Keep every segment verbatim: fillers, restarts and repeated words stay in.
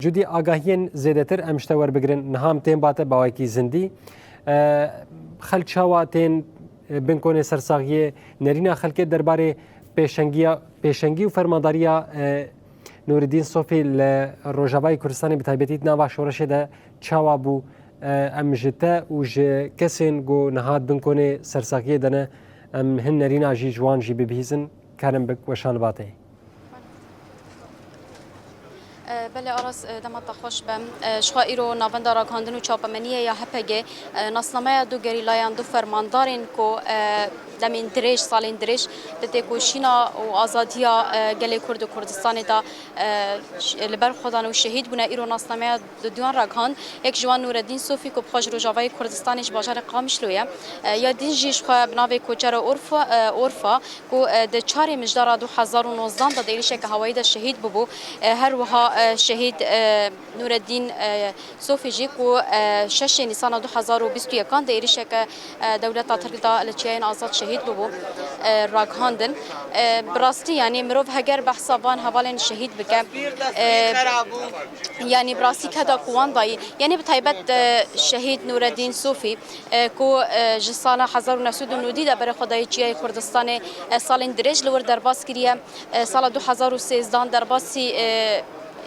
Cudî agahiyên zêdetir em ji te werbigirin, niha em tên ba te bawekî zindî. E, xelk çawa tên, e, bin konê sersaxiyê, nerîna xelkê derbarê pêşengiya, pêşengî û fermandariya, e, Nûreddîn Sofî li Rojavayê Kurdistanê bi taybetî di nava şoreşê de çawa bû? E, em ji te û ji kesên ku niha di bin konê sersaxiyê de ne, em hin nerîna jî ji wan jî bibihîzin, kerem bik weşan li ba te. E, belê Aras, e, dema te xweş be. E, ji xwe îro Navenda Ragihandin û Çapemeniyê ya H P G, e, nasnameya du gerîlayan, du fermandarên ku, e, demên dirêj, salên dirêj di têkoşîna û azadiya, e, gelê Kurd û Kurdistanê de, e, ş-, li ber xwe dan û şehîd bûne, îro nasnameya di duyan ragihand. Yek ji wan Nûreddîn Sofî ku bi xwe ji Rojavayê Kurdistanê ji bajarê Qamişlo ye. E, ya din jî ji xwe bi navê Koçero Urfa, e, Urfa ku, e, di çarê Mijdara du hezar û nozdan de di êrişeke hewayî de şehîd bûbû. E, her wiha, e, şehîd, e, Nûreddîn, e, Sofî jî ku, e, şeşê Nîsana du hezar û bîst û yekan di êrişeke, e, dewleta Tirk de li Çiyayên Azad şehîd bûbû, e, ragihandin. E, bi rastî, yanî mirov heger behsa van hevalên şehîd bike, e, yanî bi rastî keda ku wan dayî, yanî bi taybet, e, şehîd Nûreddîn Sofî, e, ku, e, ji sala hezar û neh sed û nodî de berê xwe dayî Çiyayê Kurdistanê, e, salên dirêj li wir derbas kiriye. E, sala du hezar û sêzdan derbasî, e,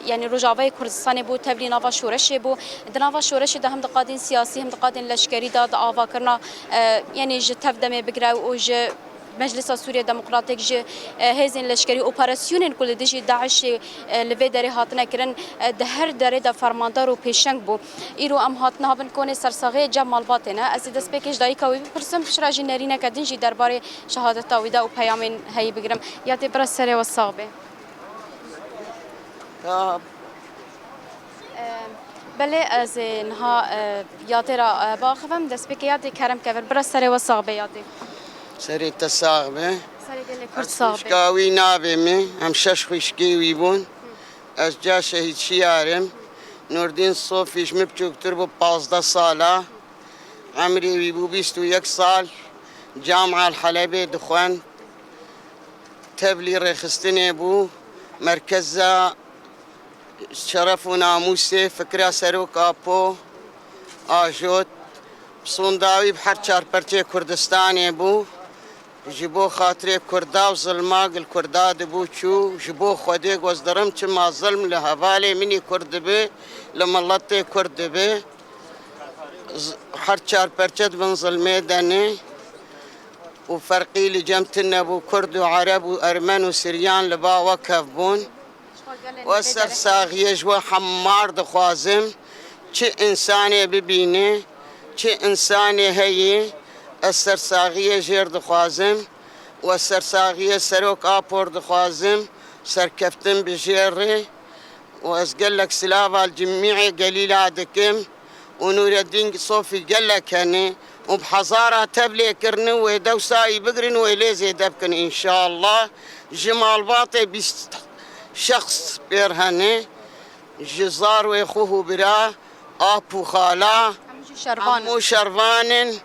yanî Rojavayê Kurdistanê bû, tevlî nava şoreşê bû. Di nava şoreşê de hem di qadên siyasî hem di qadên leşkerî de di avakirina, e, yanî ji TEV-DEMê bigire û ji Meclisa Sûriye Demokratîk, ji, e, hêzên leşkerî, operasyonên ku li dijî DAIŞê, e, li vê derê hatine kirin, e, di her derê de fermandar û pêşeng bû. Îro em hatine ha bin konê sersaxiyê cem malbatê ne. Ez ê destpêkê ji dayika wî bipirsim, piştre jî nerîneke din jî derbarê şehadeta wî de û peyamên heyî bigirim. Ya tê bira serê we sax bê. Ya. E, belê ez ê niha, e, ya tê re, e, biaxivim, destpêkê ya tê kerem kevir. Bira serê we sax bê ya tê. Serê te sax be. Serê gelê Kurd sax be. Xwişka wî navê min, em şeş xwişkê wî bûn. Ez ca şehîd şiyar im. Nurdîn Sofî ji min biçûktir bû, pazdeh sala. Emrê wî bû bîst û yek sal. Camia li Helebê dixwend. Tevlî rêxistinê bû. Merkeza Şeref û Namûsê, fikra Serok Apo, Ajot. Sonda wî bi her çar perçê Kurdistanê bû. Ji bo xatirê Kurda û zilma gil Kurda dibû çû, ji bo Xwedê guhdardim, çima zilm li hevalê min î Kurd dibe, li miletê Kurd dibe. Z-, her çar perçe di bin zilmê de ne û ferqî li cem tune bû, Kurd û Ereb û Ermen û Siryan li ba we kev bûn. Û ez sersaxiyê ji we hemar dixwazim, çi însanê bibîne, çi însanê heye, ez sersaxiyê jêr dixwazim û ez sersaxiyê Serok Apor dixwazim, serkeftin bi jêr re û ez gelek silava li cimîê Gelîla dikim. û Nûreddîn Sofî gelek hene û bi hezara tevlê kirine wê dewsa wî bigirin wê lê zêde bikin înşallah. Ji malbatê bîst şexs pêr hene. Ji zarwê xwe û bira, ap û xala, hemû jî şervan in. Hemû şervan in.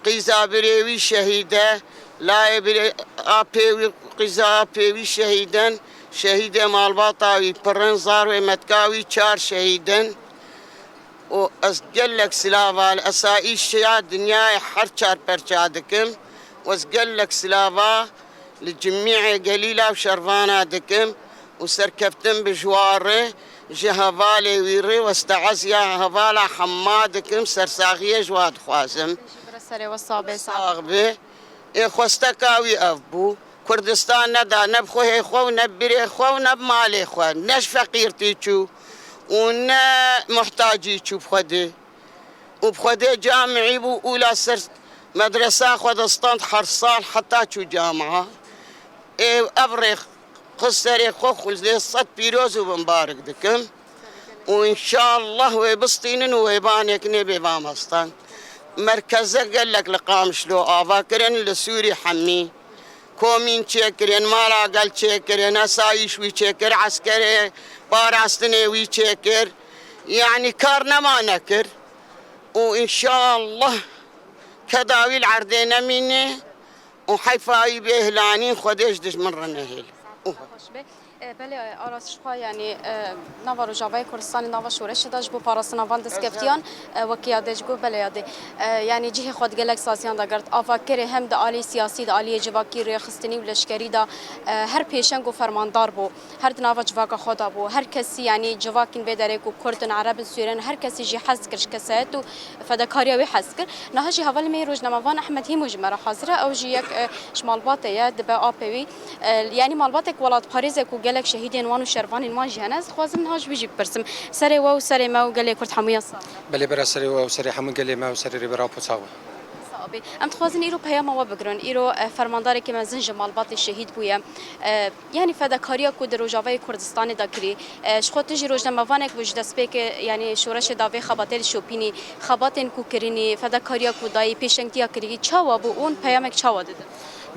Qîza birê wî şehîd e. Layê birê, apê wî, qîza apê wî şehîd in. Şehîdê malbata wî pir in. Zarwê metka wî çar şehîd in. û ez gelek silava li esayîşa dinyayê her çar perça dikim û ez gelek silava li cimîê Gelîla û şervana dikim û serkeftin bi ji wan re ji hevalê wî re û ez teeziya hevala hema dikim, sersaxiyê ji wan dixwazim. Bira serê we sax be, sax. Sax be. Ê xwesteka wî ev bû. Kurdistan neda ne bi xwehê xwe û ne bi birê xwe û ne bi malê xwe, ne ji feqîrtî çû û ne muhtacî çû bi Xwedê. Û bi Xwedê camî bû û la ser medresa xwe de stand her sal heta çû camia. Ê ev rê xist serê xwe xwe lê sed pîroz û bimbarik dikim. Û înşallah wê bistînin û wê banêkin ê bê va me stand. Merkeze gelek li Qamişlo ava kirin, li Sûrî hemî. Komîn çêkirin, mala gel çêkirin, esayîş wî çêkir, eskerê parastinê wî çêkir. Yanî kar nema nekir. Û înşallah keda wî li erdê nemîne û heyfa wî bê hilanîn, Xwedê ji dijmin re nehêl. Xweş be. E, belê, e, Aras, ji xwe, yanî, e, nava Rojavayê Kurdistanê, nava şoreşê de ji bo parastina van destgeftiyan, e, wekî ya dê ji bo belê ya dê. E, yanî cihê xwe di gelek saziyan de girt. Avakirê hem di alî siyasî, di aliyê civakî, rêxistinî û leşkerî de, e, her pêşeng û fermandar bû. Her di nava civaka xwe de bû. Her kesî, yanî civakîn vê derê ku Kurd in, Ereb in, Sûriyên, her kesî jî hez dikir ji kesayet û fedakariya wê hez dikir. Niha jî hevalê me yê rojnamevan Ehmed Hîmo ji me re hazir e. Ew jî yek, e, ji malbatê ye, dibe apê wî. E, yanî malbatek welatparêz e ku gelek şehîdên wan û şervanên wan jî hene. Ez dixwazim niha ji wî jî bipirsim. Serê we û serê me û gelê Kurd hemûya sax. Belê bira, serê we û serê hemû gelê me û serê Rêber Apo sax be. Sağ ol. Em dixwazin îro peyama we bigirin. Îro, e, fermandarekî mezin ji malbatê şehîd bûye. E, yanî fedakariya ku di Rojavayê Kurdistanê de kirî. E, ji xwe tu jî rojnamevanek bû ji destpêkê, yanî şoreşê de vê xebatê dişopînî, xebatên ku kirinî, fedakariya ku dayî, pêşengtiya kirî, çawa bû û peyamek çawa didin?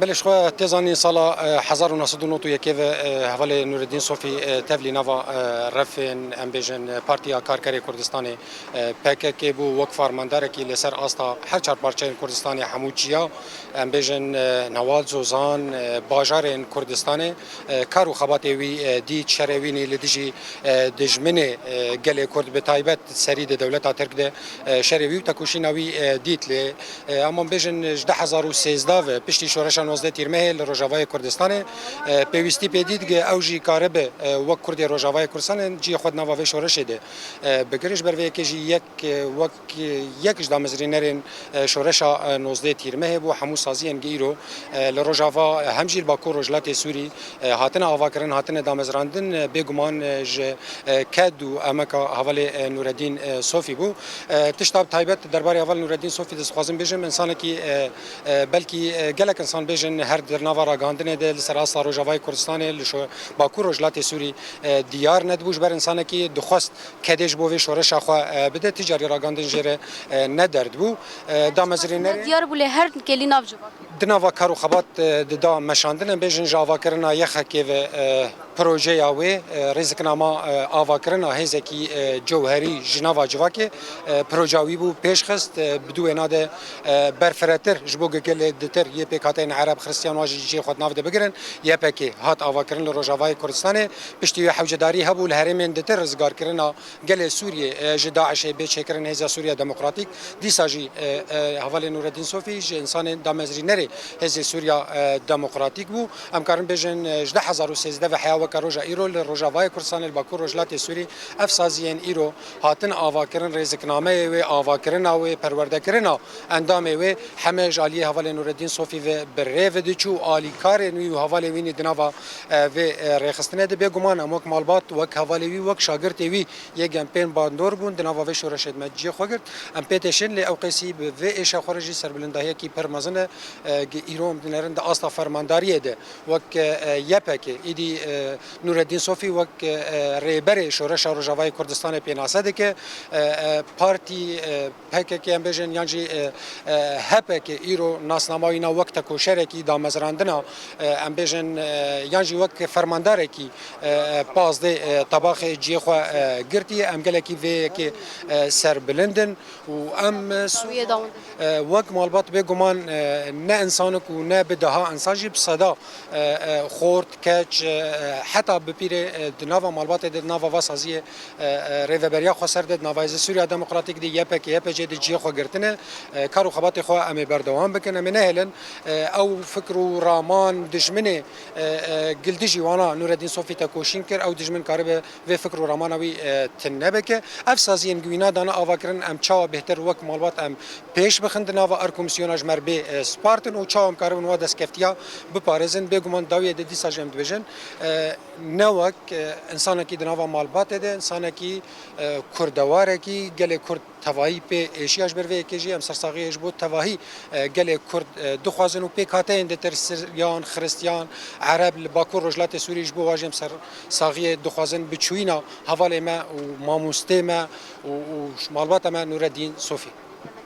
Belê, ji xwe tê zanîn sala, e, hezar û neh sed û nod û yekê ve, e, hevalê Nûreddîn Sofî, e, tevlî nava, e, refên, em bêjin, e, Partiya Karkerê Kurdistanê, e, P K K bû, wek farmandarekî li ser asta her çar parçeyên Kurdistanê hemû çiya, em bêjin, e, Newal Zozan, e, bajarên Kurdistanê, e, kar û xebatê wî, e, dît, şerê wî nî li dijî, e, dijminê, e, gelê Kurd, bi taybet serî di dewleta Tirk de, e, şerê wî û tekoşîna wî, e, dît. Lê, e, em wan bêjin, ji du hezar û sêzdeh ve, piştî şoreşa nozdeh Tîrmehê li Rojavayê Kurdistanê, e, pêwîstî pê dît ki ew jî karibe, e, wek Kurdê Rojavayê Kurdistanê cihê xwe di nava vê şoreşê de, e, bigire. Ji ber vê yekê jî yek, e, wek, e, yek ji damezrînerên, e, şoreşa, e, nozdeh Tîrmehê bû. Hemû saziyên gi îro, e, li Rojava, e, hem jî li Bakur Rojhilatê Sûrî, e, hatine avakirin, hatine damezrandin, e, bêguman, e, ji, e, ked û emeka hevalê, e, Nûreddîn, e, Sofî bû. E, tişta bi taybet derbarê heval Nûreddîn Sofî de dixwazim bêjim, însanekî, e, e, belkî, e, gelek însan bêjin her di nava ragihandinê de li ser asta Rojavayê Kurdistanê, li şo-, Bakur Rojhilatê Sûrî, e, diyar nedibû, ji ber însanekî dixwest kedê ji bo vê şoreşa xwe, e, bide, ti carî ragihandin jê re, e, ne derdibû. E, damezrînerê Ne diyar bû lê her kêlî nav civakê. Di nava kar û xebat, e, dida meşandin, em bêjin ji avakirina yexekê ve, e, projeya wê, e, rêziknama, e, avakirina hêzekî, e, cewherî ji nava civakê, e, proja wî bû pêşxist, e, bi dû wêna de, e, berfiretir ji bo gelê ditir yê pêkhateyên Ereb, Xiristiyan wan jî cihê xwe di nav de bigirin. Y P G hat avakirin li Rojavayê Kurdistanê, piştî wê hewcedarî hebû li herêmên ditir rizgarkirina gelê Sûriyê, e, ji DAIŞê bê çêkirin Hêza Sûriya Demokratîk. Dîsa jî, e, e, hevalê Nûreddîn Sofî ji însanên damezrînerê Hêzê Sûriya, e, Demokratîk bû. Em karin bêjin, e, ji du hezar û sêzdeh ve heya weke roja îro li Rojavayê Kurdistanê, li Bakur Rojhilatê Sûrî, ev saziyên îro hatin avakirin, rêziknameyê wê, avakirina wê, perwerdekirina endamê wê heme ji aliyê hevalê Nûreddîn Sofî ve bi rê ve diçû û alîkarên wî û hevalê wî nî di nava, e, vê, e, rêxistinê de. Bêguman em wek malbat, wek hevalê wî, wek şagirtê wî yê gem bên bandor bûn, di nava vê şoreşê de me cihê xwe girt. Em pê têşin, lê ew qêsî bi vê êşa xwe re jî serbilindahiyekî pir mezin e, e, gi îro em dinerin di asta fermandariyê de wek, e, e, Y P G, îdî, e, Nûreddîn Sofî wek, e, e, rêberê Şoreşa Rojavayê Kurdistanê pênase dike. E, e, partî, e, P K K em bêjin yan jî, e, e, H P K îro nasnama wîna wek tekoşerekî damezrandina, e, em bêjin, e, yan jî wek fermandarekî, e, e, pazdeh, e, tebaxê cihê xwe, e, girtiye. Em gelekî vê yekê, e, serbilind in û em, e, Wê dawin. E, wek malbat bêguman, e, ne însanik û ne bi deha însan jî bi seda, e, e, xort, keç, e, e, heta bi pîrê, e, di nava malbatê de, di nava va saziyê, e, e, rêveberiya xweser de, di nava Hêzê Sûriya Demokratîk de, Y P G, Y P G de cihê xwe girtine. E, kar û xebatê xwe em ê berdewam bikin, em ê nehêlin, e, ew fikr û raman dijminê, e, e, gildijî wana Nûreddîn Sofî tekoşîn kir, ew dijmin karibe vê fikr û ramana wî, e, tune bike. Ev saziyên gi wîna dane avakirin, em çawa bêhtir wek malbat em pêş bixin di nava Erkomîsyona ji me re bê, e, spartin û çawa em karibin wa destkeftîya biparêzin. Bêguman dawiyê de dîsa jî em dibêjin, e, ne wek, e, însanekî di nava malbatê de, însanekî, e, kurdewarekî, gelê Kurd tevahî pê êşiya. Ji ber vê yekê jî em sersaxiyê ji bo tevahî, e, gelê Kurd, e, dixwazin û pêkhateyên ditir, Siryan, Xiristiyan, Ereb li Bakur Rojhilatê Sûrî, ji bo wan jî em sersaxiyê dixwazin bi çûyîna hevalê me û mamostê me û, û malbata me Nûreddîn Sofî.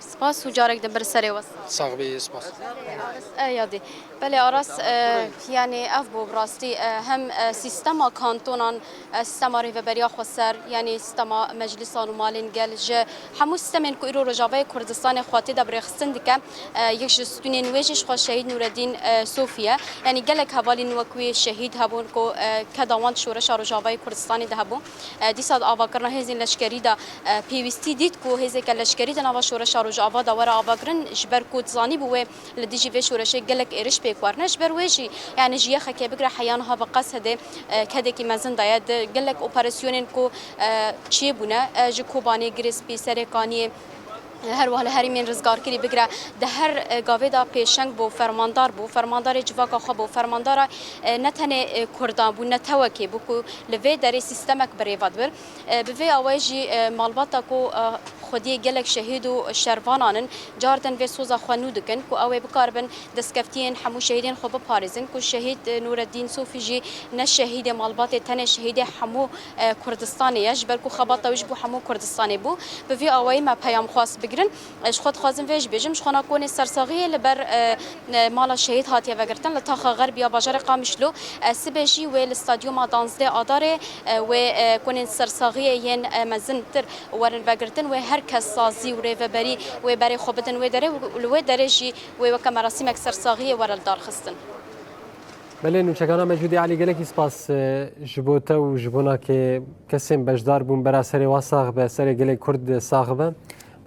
Spas û carek din bir serê we. Sax bî, spas. E, yadî. Belê Aras, e, yani ev bû bi rastî, e, hem, e, sîstema kantonan, e, sîstema rêveberiya xweser, yani sîstema meclisan û malên gel ji hemû sîstemên ku îro Rojavayê Kurdistanê xwe tê de birêxistin dike, e, yek ji stûnên wê jî ji xwe Şehîd Nûreddîn, e, Sofî ye. Yani gelek hevalên wek wî şehîd hebûn ku, e, keda wan di şoreşa Rojavayê Kurdistanê de hebû. E, dîsa di avakirina hêzên leşkerî de, e, pêwîstî dît ku hêzeke leşkerî di nava şoreşa Rojava de were avakirin, ji ber ku dizanîbû wê li dijî vê şoreşê gelek êriş pêk werine. Ji ber wê jî, yani ji yexekê bigire heya niha ve qas hedê, e, kedekî mezin de ye. Di gelek operasyonên ku, e, çêbûne, e, ji Kobanê, Girê Spî, Serê Kaniyê, e, her wiha li herêmên rizgarkirî bigire, di her, e, gavê de pêşeng bû, fermandar bû, fermandarê civaka xwe bû, fermandara, e, ne tenê, e, Kurdan bû, netewekê bû ku li vê derê sîstemek bi rê ve dibir. E, bi vê awayî jî, e, malbata ku, e, xwediyê gelek şehîd û şervanan in, cardin vê soza xwe nû dikin ku ew ê bikaribin destkeftiyên hemû şehîdên xwe biparêzin, ku şehîd, e, Nûreddîn Sofî jî ne şehîdê malbatê, tenê şehîdê hemû, e, Kurdistanê ye, ji ber ku xebata wî ji bo hemû Kurdistanê bû. Bi vî awayî me peyam xwest bigirin. E, ji xwe dixwazim vê jî bêjim, ji xwe na konê sersaxiyê li ber, e, e, mala şehîd hatiye vegirtin li taxa Xerbiya bajarê Qamişlo. E, sibê jî wê li stadyuma danzdeh Adarê, e, wê, e, konên sersaxiyê yên, e, mezintir werin vegirtin, wê her kes sazî û rêveberî wê berê xwe bidin wê derê û li wê derê jî wê weke merasîmek sersaxiyê were lidarxistin. Belê, nûçekana Mecûdê Elî, gelekî spas, e, ji bo te û ji bo nakê kesên beşdar bûn bera serê wa sax be, serê gelê Kurd sax be.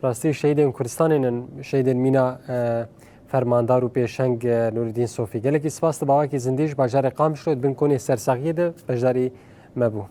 Rastî şehîdên Kurdistanê nin, şehîdên mîna, e, fermandar û pêşeng, e, Nûreddîn Sofî. Gelekî spas, tu bi awakî zindî ji bajarê Qamişlo di bin konê sersaxiyê de beşdarî me bû.